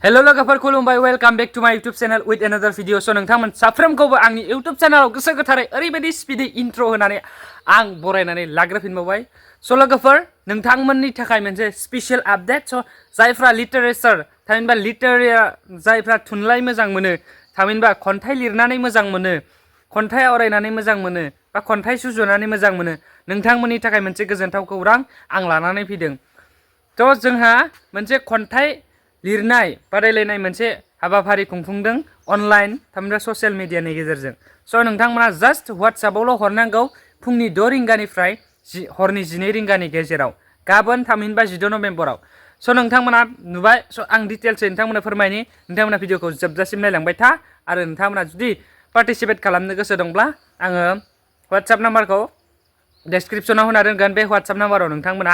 hello लोगोफोर खुलुमबाय welcome back to माय YouTube channel with another video सो नोंथांमोन साफ्रोमखौबो आंनि यूट्यूब चैनलाव गोसो गोथारै ओरैबायदि स्पीडी इंट्रो होनानै आं बरायनानै लाग्रोफिनबावबाय सो लोगोफोर नोंथांमोननि थाखाय मोनसे स्पेशल आपडेट सो जायफ्रा लिटारेचार थामहिनबा लिटारेया जायफ्रा थुनलाइ मोजां मोनो थामहिनबा खन्थाइ लिरनानै मोजां मोनो खन्थाइ आवरायनानै मोजां मोनो बा खन्थाइ सुजुनानै मोजां मोनो नोंथांमोननि थाखाय मोनसे गोजोनथाव खौरां आं लानानै फैदों थ' जोंहा मोनसे खन्थाइ लिरनाय बादायलायनाय मोनसे हाबाफारि खुंफुंदों अनलाइन थामहिनबा ससियेल मिडियानि गेजेरजों स' नोंथांमोना जास्ट WhatsAppआवल' हरनांगौ फुंनि 6 रिंगानिफ्राय हरनि 12 रिंगानि गेजेराव गाबोन थामहिनबा 16 नभेम्बराव स' नोंथांमोना नुबाय स' आं डिटेल्सै नोंथांमोना फोरमायनि नोंथांमोना भिडिअखौ जोबजासिम नायलांबाय था आरो नोंथांमोना जुदि पार्टिसिपेट खालामनो गोसो दंब्ला आङो WhatsApp नाम्बारखौ डेसक्रिप्शनाव होना दोनगोन बे WhatsApp नाम्बाराव नोंथांमोना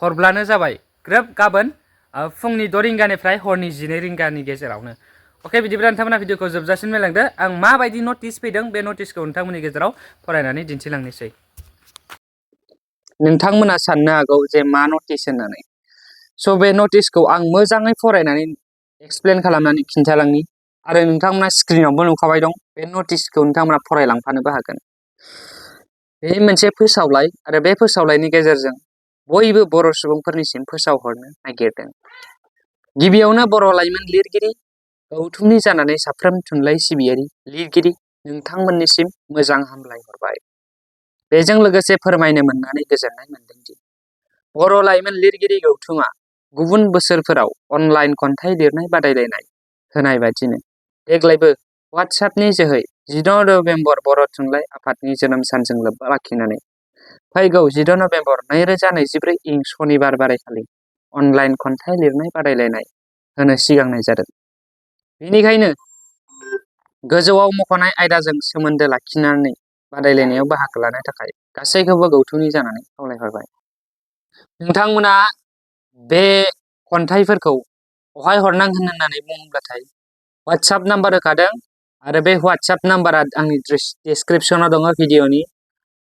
हरब्लानो जाबाय ग्रोब गाबोन फुंनि 6 रिंगानिफ्राय हरनि 12 रिंगानि गेजेरावनो अके बिदिब्ला नोंथांमोना भिडिअखौ जोबजासिम नायलांदो आं माबायदि नटिस फैदों बे नटिसखौ नोंथांमोननि गेजेराव फरायनानै दिन्थिलांनोसै नोंथांमोना साननो हागौ जे मा नटिस होननानै स' बे नटिसखौ आं मोजाङै फरायनानै एक्सप्लेन खालामनानै खिन्थालांनि आरो नोंथांमोना स्क्रिनावबो नुखाबाय दं बे नटिसखौ नोंथांमोना फरायलांफानोबो हागोन बे मोनसे फोसावलाय आरो बे फोसावलायनि गेजेरजों बयबो बर' सुबुंफोरनिसिम फोसावहरनो नागिरदों गिबियावनो बर' लाइमोन लिरगिरि गौथुमनि जानानै साफ्रोम थुनलाइ सिबियारि लिरगिरि नोंथांमोननिसिम मोजां हामलायहरबाय बेजों लोगोसे फोरमायनो मोननानै गोजोननाय मोनदों दि बर' लाइमोन लिरगिरि गौथुमा गुबुन बोसोरफोराव अनलाइन खन्थाइ लिरनाय बादायलायनाय होनाय बायदिनो देग्लायबो WhatsAppनि जोहै 16 नभेम्बर बर' थुनलाइ आफादनि जोनोम सानजों लोब्बा लाखिनानै फैगौ 16 नभेम्बर 2024 इं सनिबार बारायखालि अनलाइन खन्थाइ लिरनाय बादायलायनाय होनो सिगांनाय जादों बेनिखायनो गोजौआव मख'नाय आयदाजों सोमोन्दो लाखिनानै बादायलायनायाव बाहागो लानो थाखाय गासैखौबो गौथुमनि जानानै खावलायहरबाय नोंथांमोना बे खन्थाइफोरखौ बहाय हरनांगोन होननानै बुङोब्लाथाय WhatsApp नाम्बार होखादों आरो बे WhatsApp नाम्बारा आंनि डिसक्रिप्शनाव दङ भिडिअनि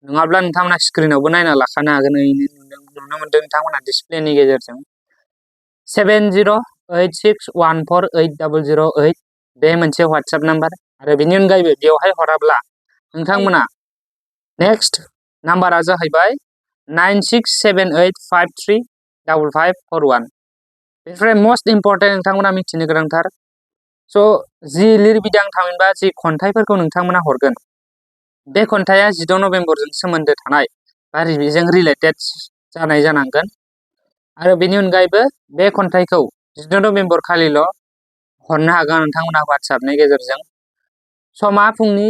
नङाब्ला नोंथांमोना स्क्रिनावबो नायना लाखानो हागोन नुनो मोनदों नोंथांमोना डिसप्लेनि गेजेरजों 7086148008 बे मोनसे WhatsApp नाम्बार आरो बेनि अनगायैबो बेवहाय हराब्ला नोंथांमोना नेक्स्ट नाम्बारा जाहैबाय 9678535541 बेनिफ्राय मस्ट इम्परटेन्ट नोंथांमोना मिथिनो गोनांथार स' जि लिरबिदां थामहिनबा जि खन्थाइफोरखौ नोंथांमोना हरगोन बे खन्थाइया 16 नभेम्बरजों सोमोन्दो थानाय बा बेजों रिलेटेड जानाय जानांगोन आरो बेनि अनगायैबो बे खन्थाइखौ 16 नभेम्बर खालिल' हरनो हागोन नोंथांमोना WhatsAppनि गेजेरजों समा फुंनि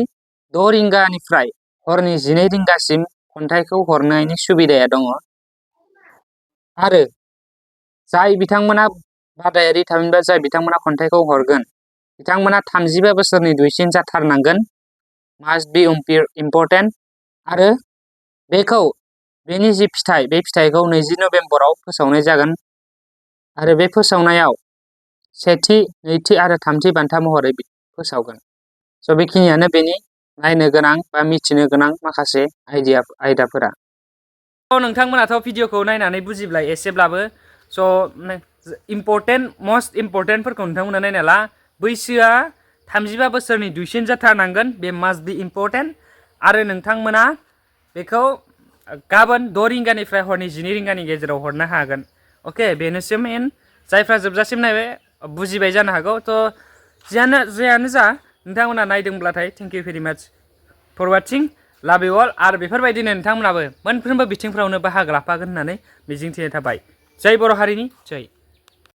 6 रिंगानिफ्राय हरनि 12 रिंगासिम खन्थाइखौ हरनायनि सुबिदाया दङ आरो जाय बिथांमोना बादायारि थामहिनबा जाय बिथांमोना खन्थाइखौ हरगोन बिथांमोना 35 बोसोरनि दुइसिन जाथारनांगोन मास्ट बी इम्परटेन्ट आरो बेनि जि फिथाइ बे फिथाइखौ 20 नभेम्बराव फोसावनाय जागोन आरो बे फोसावनायाव सेथि नैथि आरो थामथि बान्था महरै फोसावगोन स' बेखिनियानो बेनि नायनो गोनां बा मिथिनो गोनां माखासे आयदाफोरा नोंथांमोनाथ' भिडिअखौ नायनानै बुजिब्ला एसेब्लाबो स' मस्ट इम्परटेन्टफोरखौ नोंथांमोना नायना ला बैसोआ 35 बोसोरनि दुइसिन जाथारनांगोन बे मास्ट बी इम्परटेन्ट आरो नोंथांमोना बेखौ गाबोन 6 रिंगानिफ्राय हरनि 12 रिंगानि गेजेराव हरनो हागोन अके बेनोसै मेन जायफ्रा जोबजासिम नायबाय बुजिबाय जानो हागौ थ' जियानो जा नोंथांमोना नायदोंब्लाथाय थेंक इउ भेरि माच फर वाचिं लाभ इउ अल आरो बेफोरबायदिनो नोंथांमोनाबो मोनफ्रोमबो बिथिंफ्रावनो बाहागो लाफागोन होननानै मिजिंथिनाय थाबाय जय बर' हारिनि जय